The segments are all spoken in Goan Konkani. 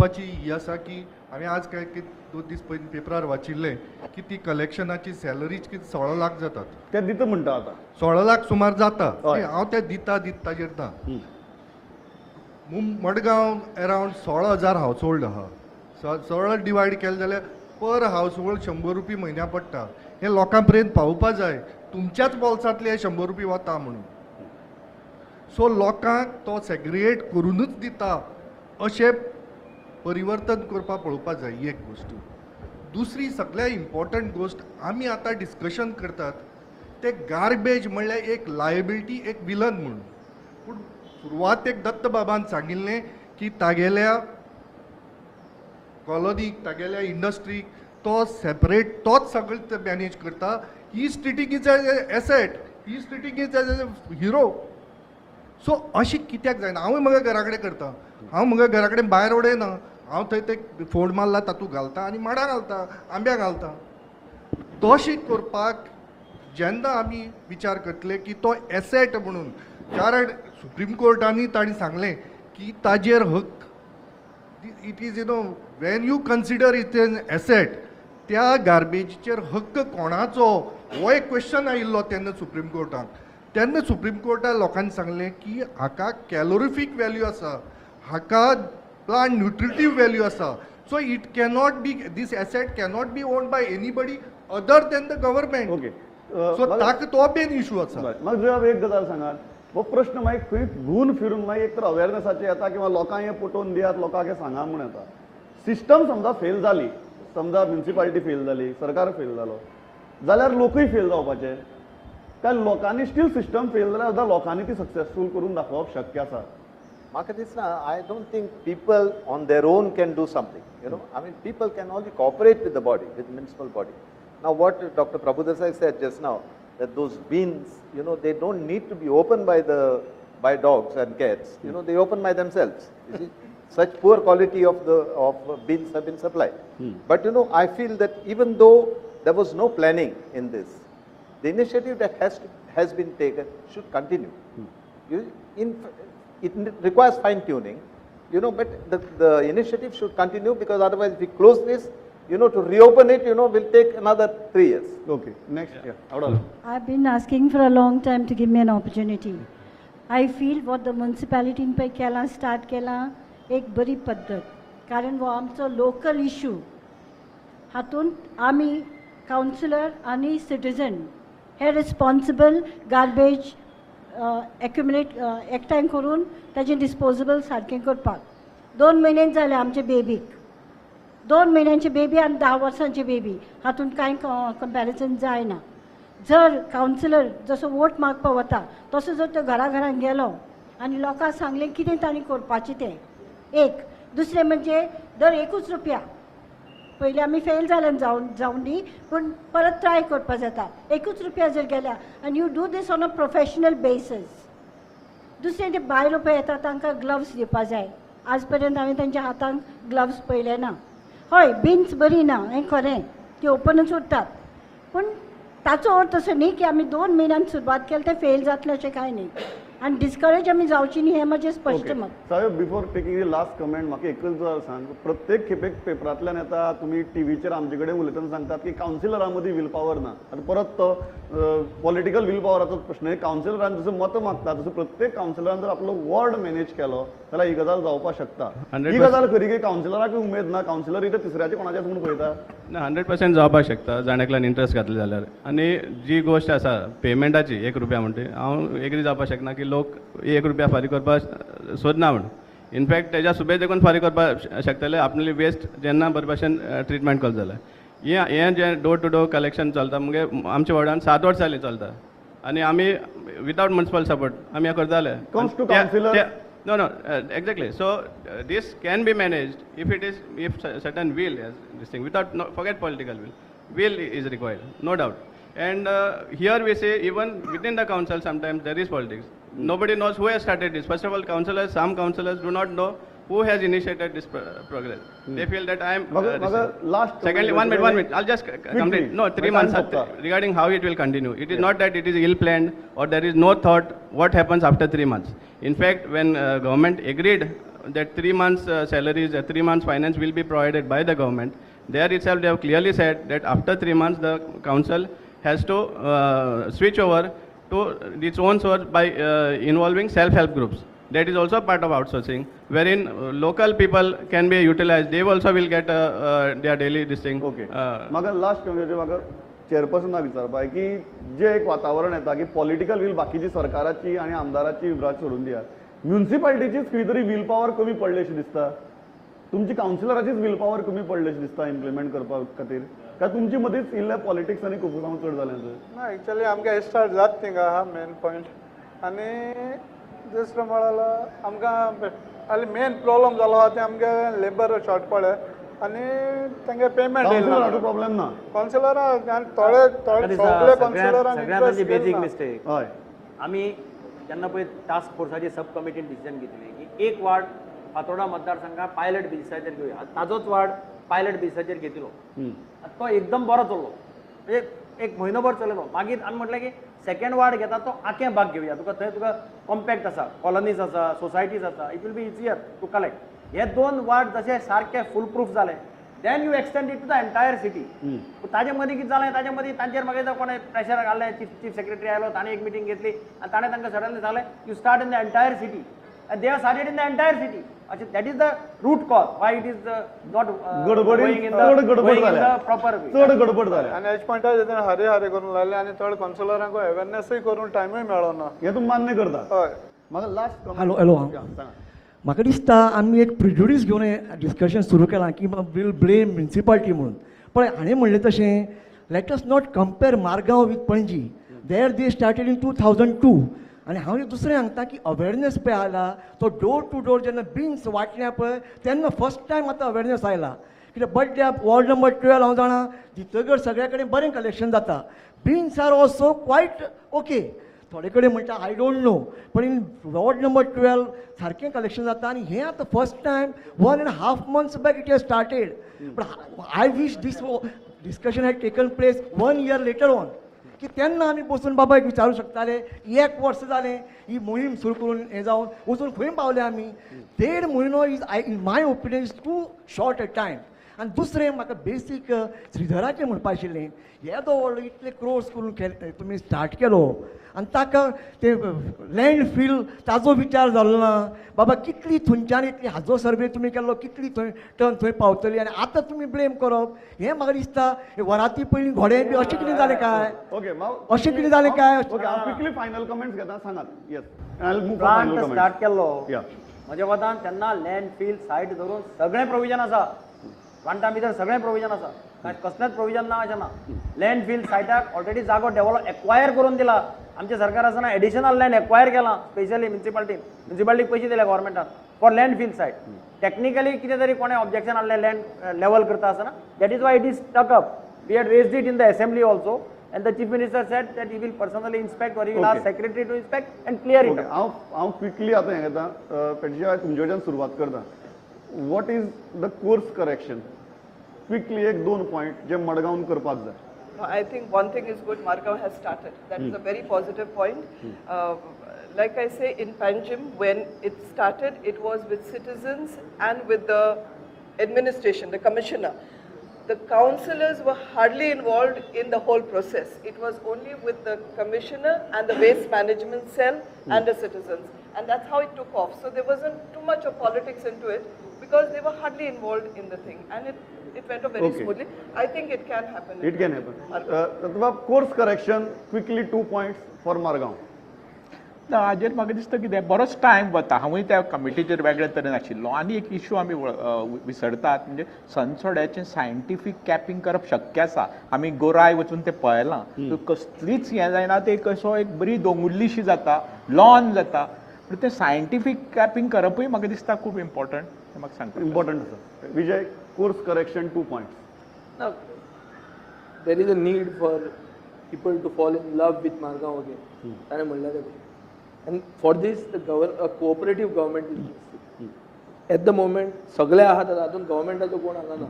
उलोवपाची ही आसा की आमी आज काय की 2 दीस पयलीं पेपरार वाचिल्लें की ती कलेक्शनाची सॅलरीच कितें 16 लाख जातात. ते दिता म्हणटा आतां 16 लाख सुमार जाता. हांव ते दिता दिता ताजेर ना. मडगांव अरावंड 16,000 हावस होल्ड आहा. 16 डिवायड केलें जाल्यार पर हावस होल्ड 100 रुपया म्हयन्या पडटा. हें लोकां पर्यंत पावोवपा जाय, तुमच्याच बोल्सांतले 100 रुपया वता म्हणून. सो लोकांक तो सेग्रिगेट करूनच दिता अशें परिवर्तन करपाक पळोवपा जाय. ही एक गोश्ट. दुसरी सगळ्या इम्पॉर्टंट गोश्ट आमी आतां डिस्कशन करतात ते गार्बेज म्हणल्यार एक लायबिलिटी, एक विलन म्हणून. पूण सुरवातेक दत्तबाबान सांगिल्लें की तागेल्या कॉलनीक, तागेल्या इंडस्ट्रीक तो सेपरेट तोच सगळें मॅनेज करता. He is treating it as a asset, he is treating it as a hero. So अशें कित्याक जायना? हांवूय म्हज्या घरा कडेन करता, हांव म्हज्या घरा कडेन भायर उडयना, हांव थंय ते फोड मारला तातूंत घालता आनी माडां घालता, आंब्या घालता. तशें करपाक जेन्ना आमी विचार करतले की तो एसेट म्हणून, कारण सुप्रीम कोर्टांनी तांणी सांगलें की ताजेर हक्क, it is you know when you consider it an asset, त्या गार्बेजीचेर हक्क कोणाचो हो एक क्वेश्चन आयिल्लो तेन्ना सुप्रीम कोर्टाक. तेन्ना सुप्रीम कोर्टान लोकांनी सांगलें की हाका कॅलोरिफीक व्हॅल्यू आसा, हाका प्लांट न्युट्रिटीव व्हॅल्यू आसा. So it cannot be, this asset cannot be owned by anybody other than the government. Okay, so ताका तो मेन इशू आसा. म्हाका जुयाब एक गजाल सांगात, हो प्रश्न मागीर खंय घुवन फिरून मागीर एक तर अवेरनेसाचेर येता किंवा लोकांक हें पटोवन दियात, लोकांक हें सांगा म्हूण येता. सिस्टम समजा फेल जाली, समजा म्युनिसिपालिटी फेल जाली, सरकार फेल जालो जाल्यार लोकूय फेल जावपाचे. काय लोकांनी स्टील सिस्टम फेल जाल्यार सुद्दां लोकांनी ती सक्सेसफूल करून दाखोवप शक्य आसा? म्हाका दिसना, I don't think people on their own can do something. You know, I mean people can only cooperate with the body, with municipal body. Now what Doctor Prabhudesai said just now, that those bins, you know, they don't need to be opened by the by dogs and cats. You know, they open by themselves. You see, such poor quality of the bins have been supplied. But you know, I feel that even though there was no planning in this, the initiative that has been taken should continue. It requires fine tuning, you know, but the initiative should continue, because otherwise if we close this, you know, to reopen it, you know, will take another 3 years. Okay, next. Yeah. I've been asking for a long time to give me an opportunity. I feel what the municipality in पळय केलां, स्टार्ट केलां, एक बरी पद्दत, कारण हो आमचो लोकल इशू. हातूंत आमी कावन्सिलर आनी सिटीजन हे रिस्पॉन्सिबल गार्बेज एक्युमुलेट एकठांय करून ताजें डिस्पोजेबल सारकें करपाक. 2 म्हयने जाले आमचे बेबीक, 2 म्हयन्यांची बेबी आनी 10 वर्सांची बेबी, हातूंत कांय कंपॅरिजन जायना. जर कावन्सिलर जसो वोट मागपाक वता तसो जर तो घरा घरान गेलो आनी लोकांक सांगलें कितें तांणी करपाचें तें एक. दुसरें म्हणजे दर 1 रुपया पयलीं आमी फेल जाल्यान जावन दी, पूण परत ट्राय करपा जाता. 1 रुपया जर गेल्या आनी you do this on a professional basis. दुसरें ते भायर रुपया येता तांकां ग्लव्स दिवपा जाय. आज पर्यंत हांवें तांच्या हातांत ग्लव्स पळयले ना. हय, बिन्स बरी ना हें खरें, ती ओपनूच उरतात, पूण ताचो अर्थ असो न्ही की आमी 2 म्हयन्यान सुरवात केली तें फेल जातलें अशें कांय न्ही. आनी डिस्करेज आमी जावची न्ही हें म्हजें स्पश्ट मत. साहेब, before taking the last comment, म्हाका एकच गजाल सांग, प्रत्येक खेपेक पेपरांतल्यान येता, तुमी टिवीचेर आमचे कडेन उलयतना सांगतात की कावन्सिलरां मदीं will power ना. आतां परत तो पॉलिटिकल will पावराचो प्रश्न. कावन्सिलरान जसो मतां मागता तसो प्रत्येक कावन्सिलरान जर आपलो वॉर्ड मॅनेज केलो जाल्यार ही गजाल जावपाक शकता. ही गजाल खरी की कावन्सिलराक उमेद ना, कावन्सिलर इथं तिसऱ्याचे कोणाचेच म्हूण पळयता ना? 100% जावपाक शकता जाण एकल्यान इंट्रस्ट घातले जाल्यार. आनी जी गोश्ट आसा पेमेंटाची 1 रुपया म्हणटा, हांव एग्री जावपाक शकना की लोक 1 रुपया फारीक करपाक सोदना म्हणून. इनफॅक्ट तेज्या सुबेज देखून फारीक करपाक शकतले आपली वेस्ट जेन्ना बरे भाशेन ट्रिटमेंट करता जाल्यार. हें जें डोर टू डोर कलेक्शन चलता मुगे आमच्या वॉर्डान 7 वर्सां जालीं चलता आनी आमी विदावट म्युनिसिपल सपोर्ट आमी हें करताले. No, no, exactly. So this can be managed if it is, if certain will has this thing, without, no, forget political will, will is required, no doubt. And here we say even within the council sometimes there is politics. Nobody knows who has started this. First of all, councillors, some councillors do not know who has initiated this progress. They feel that I am... Last secondly, 1 minute, 1 minute. I'll just complete. No, 3 months regarding how it will continue. It is not that it is ill-planned or there is no thought what happens after 3 months. In fact, when government agreed that 3 months salaries, 3 months finance will be provided by the government. There itself they have clearly said that after 3 months the council has to switch over to its own source by involving self-help groups. That is also part of outsourcing, wherein local people can be utilized. They also will get their daily this thing. Okay. म्हाका लास्ट म्हाका चेअरपर्सनाक विचारपा की जे एक वातावरण येता की पॉलिटिकल will बाकीची सरकाराची आनी आमदाराची विभाग सोडून दियात, म्युनिसिपालिटीचीच खंय तरी will power कमी पडली अशी दिसता, तुमची कावन्सिलराचीच will power कमी पडली अशी दिसता इम्प्लिमेंट करपा खातीर, काय तुमची मदींच इल्लें पॉलिटिक्स आनी कुफुसांव चड जालें? ना, एक्चुअली आमकां स्टार्ट जात थिंगा आहा मेन पॉयंट. आनी दुसरें म्हळ्यार आमकां आनी मेन प्रॉब्लम जालो आहा तें आमगे लेबर शॉर्ट पडले आनी तेंगे पेमेंट कावन्सिलराचो प्रॉब्लम ना, कावन्सिलरां थोडे थोडे सगळे कावन्सिलरां बेजीक मिस्टेक. हय, आमी जेन्ना पळय टास्क फोर्साची सब कमिटीन डिसिजन घेतलें की एक वार्ड फातोर्डा मतदारसंघात पायलट बेजिसाचेर घेवया, ताजोच वार्ड पायलट बेजिसाचेर घेतलो, तो एकदम बरो चल्लो, म्हणजे एक म्हयनोभर चलयलो. मागीर आमी म्हटलें की सेकंड वार्ड घेता तो आखे भाग घेवया, तुका थंय तुका कॉम्पॅक्ट आसा, कॉलनीज आसा, सोसायटीज आसा, it will be easier to collect. हे दोन वार्ड जशे सारके फूल प्रूफ जाले then you extend it to the entire city. ताजे मदीं कितें जालें, ताजे मदीं तांचेर मागीर कोणें प्रेशर घालें, चीफ सेक्रेटरी आयलो, ताणें एक मिटींग घेतली आनी ताणें तांकां सडनली सांगलें you start in the entire city, and they have started in the entire city. अशें that is the root cause why it is not going in the proper way. चड गडबड जाल्या आनी एच पॉयंटाचेर हरी हरी करूंक लागले आनी चड कावन्सिलरांक अवेरनेसूय करूंक टायमूय मेळना. हें तूं मान्य करता? हय. म्हाका लास्ट हॅलो हॅलो, म्हाका दिसता आमी एक प्रिज्युडीस घेवन हें डिस्कशन सुरू केलां की वील ब्लेम म्युनिसिपालिटी म्हणून. पण हाणें म्हणलें तशें let us not compare Margao with Panaji. There they started in 2002. आनी हांव दुसरें सांगता की अवेरनेस पळय आयला तो डोर टू डोर जेन्ना बिन्स वांटल्या पळय तेन्ना फर्स्ट टायम आतां अवेरनेस आयला. कित्याक बड्ड्या वॉर्ड नंबर 12 हांव जाणा दितगर सगळ्या कडेन बरें कलेक्शन जाता. Bins are also quite okay, थोडे कडेन म्हणटा I don't know, पण इन वॉर्ड नंबर 12 सारकें कलेक्शन जाता. आनी हें आतां first time 1.5 months back it has started. But I wish this discussion had taken place 1 year later on, की तेन्ना आमी बसून बाबा एक विचारूं शकताले एक वर्स जालें ही मोहीम सुरू करून हें जावन वचून खंय पावले आमी. 1.5 म्हयनो is I in my opinion is too short a time. आनी दुसरें म्हाका बेसीक श्रीधराचें म्हणपा आशिल्लें, येदो व्हडलो इतले क्रोर्स करून तुमी स्टार्ट केलो आनी ताका ते लँड फील ताजो विचार जालो ना बाबा कितली थंयच्यान इतली हाजो सर्वे तुमी केल्लो कितली थंय टर्न थंय पावतली आनी आतां तुमी ब्लेम करप हें म्हाका दिसता वराती पयलीं घोडे बी अशें कितें जालें काय? ओके, अशें कितें जालें काय? ओके, हांव क्विकली फायनल कमेंट्स घेता, सांगात. येस, प्लांट स्टार्ट केल्लो म्हज्या मतान तेन्ना लँड फील सायट धरून सगळें प्रोविजन आसा, प्लांटा भितर सगळें प्रोविजन आसा, कांय कसलेंच प्रोविजन ना अशें ना. लँड फील सायटाक ऑलरेडी जागो डेवलप एक्वायर करून दिला आमच्या सरकार आसतना, एडिशनल लँड एक्वायर केलां स्पेशली म्युनिसिपालिटीन, म्युनिसिपालिटीक पयशे दिले गव्हर्मेंटान for land fill site. Technically कितें तरी कोणें ऑब्जेक्शन हाडलें लँड लेवल करता आसतना, that is why it is stuck up. We had raised it in the assembly also and the chief minister said that he will personally inspect or he will ask secretary to inspect and clear it. हांव क्विकली आतां हें घेता, पेटजी तुमचे कडच्यान सुरवात करता. What is the course correction? Quickly एक 2 पॉयंट जे मडगांवन करपाक जाय. I think one thing is good, Margao has started. That is a very positive point. Like I say, in Panjim, when it started, it was with citizens and with the administration, the commissioner. The councillors were hardly involved in the whole process. It was only with the commissioner and the waste management cell and the citizens. And that's how it took off. So there wasn't too much of politics into it because they were hardly involved in the thing. And it went off very smoothly. I think it can happen. It can happen. Course correction, quickly 2 points for Margao. ना हाजेर म्हाका दिसता कितें बरोच टायम वता. हांवूय त्या कमिटीचेर वेगळे तरेन आशिल्लो आनी एक इशू आमी विसरतात म्हणजे सनसोड्याचें सायंटिफीक कॅपिंग करप शक्य आसा. आमी गोराय वचून तें पळयलां, कसलीच हें जायना, ते कसो एक बरी दोंगुल्लीशी जाता, लॉन जाता, पूण तें सायंटिफीक कॅपिंग करपूय म्हाका दिसता खूब इम्पॉर्टंट. तें म्हाका सांगता इम्पॉर्टंट आसा. Vijay, course correction 2 points. There is a need for people to fall in love with Margao again. ताणें म्हणलें तें. And for this, the cooperative government is necessary. At the moment, सगळे आहात तातूंत गव्हर्मेंटाचो कोण हांगा ना.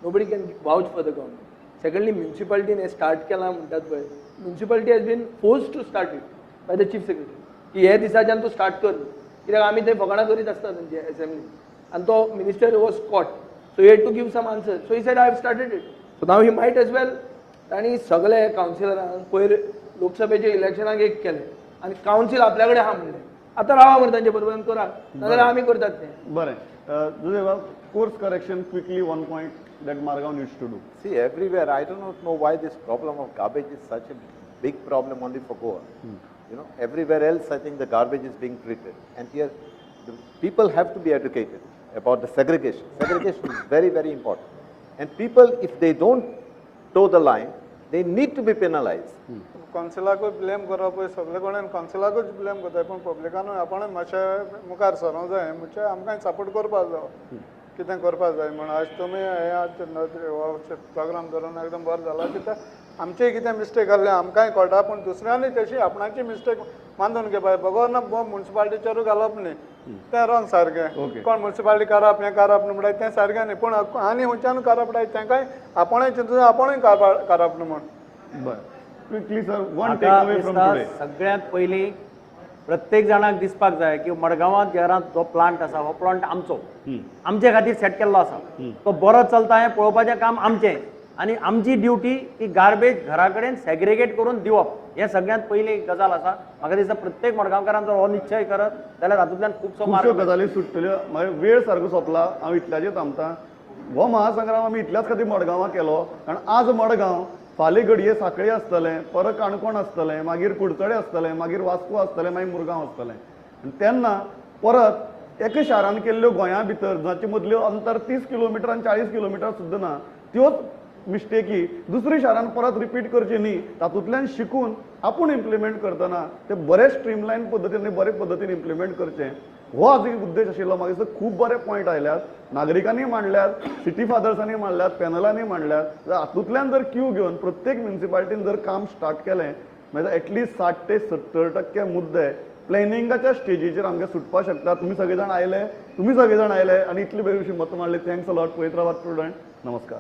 Nobody can vouch for the government. Secondly, म्युनिसिपालिटीन हें स्टार्ट केलां म्हणटात पळय, municipality has been forced to start it by the chief secretary की हे दिसाच्यान तूं स्टार्ट कर. कित्याक आमी ते फकाणां करीत आसता तांचे एसेंब्ली आनी तो minister was caught, so he had to give some answer. So he said, I have started it. So now he might as well. तांणी सगळे कावन्सिलरांक पयर लोकसभेच्या इलेक्शनाक एक केलें आनी कावन्सील आपल्या कडेन आहा म्हणलें, आतां रावा मरे तांचे बरोबर करा, नाजाल्यार आमी करतात तें. बरें, जुजेबाब, course correction quickly, one point that Margao needs to do. See, everywhere, I do not know why this problem of garbage is such a big problem only for Goa. You know, everywhere else I think the garbage is being treated. And here, the people have to be educated about the segregation. Segregation is very, very important. And people, if they don't toe the line, they need to be penalized. कावन्सिलाकूय blame करप, सगळे कडेन कावन्सिलाकूच ब्लेम करता, पूण पब्लिकानूय आपणूय मातशें मुखार सरोंक जाय, म्हणजे आमकां सपोर्ट करपाक जाय, कितें करपाक जाय म्हण. आज तुमी हें आज प्रोग्राम धरून एकदम बरें जाला, कित्याक आमचें कितें मिस्टेक जाल्लें आमकांय कळटा, पूण दुसऱ्यांनी तशी आपणाची मिस्टेक मानून घेवपाक बगर ना मुन्सिपालिटीचेरूय घालप न्ही, तें रॉंग सारकें. कोण मुन्सिपालिटी करप हें करप न्हू म्हणटा तें सारकें न्ही, पूण आनी खंयच्यान करप म्हणटा तेंकांय आपणूय चिंतून आपणूय करप न्हू म्हण. बरें, quickly sir, one take away from today. सगळ्यांत पयलीं प्रत्येक जाणाक दिसपाक जाय की मडगांवांत घरांत जो प्लांट आसा हो प्लांट आमचो, आमचे खातीर सेट केल्लो आसा, तो बरो चलता हें पळोवपाचें काम आमचें, आनी आमची ड्युटी की गार्बेज घरा कडेन सेग्रिगेट करून दिवप, हें सगळ्यांत पयली गजाल आसा. म्हाका दिसता प्रत्येक मडगांवकारान जर हो निश्चय करत जाल्यार तातूंतल्यान खुबसो गजाली सुट्टल्यो. मागीर वेळ सारको सोंपला, हांव इतल्याचेर थांबता. हो महासंग्राम आमी इतल्याच खातीर मडगांवां केलो, कारण आज मडगांव, फाल्यां घडये सांखळी आसतलें, परत काणकोण आसतलें, मागीर कुडचडे आसतलें, मागीर वास्को आसतलें, मागीर मुरगांव आसतलें. आनी तेन्ना परत एका शारान केल्ल्यो गोंया भितर जाचे मदल्यो अंतर 30 किलोमिटर आनी 40 किलोमिटर सुद्दां ना, त्योच मिस्टेकी दुसरी शारान परत रिपीट करची न्ही, तातूंतल्यान शिकून आपूण इम्प्लिमेंट करतना ते बरे स्ट्रीमलायन पद्दतीन आनी बरे पद्दतीन इम्प्लिमेंट करचें, हो आज एक उद्देश आशिल्लो. म्हाका दिसता खूब बरे पॉयंट आयल्यात, नागरिकांनी मांडल्यात, सिटी फादर्सांनी मांडल्यात, पॅनलांनी मांडल्यात. हातूंतल्यान जर क्यू घेवन प्रत्येक म्युनिसिपालिटीन जर काम स्टार्ट केलें म्हणजे एटलिस्ट 60 ते 70% मुद्दे प्लॅनिंगाच्या स्टेजीचेर आमकां सुटपाक शकता. तुमी सगळे जाण आयले, आनी इतली बरी मतां मांडली. Thanks a lot. पळयत रावात स्टुडंट. नमस्कार.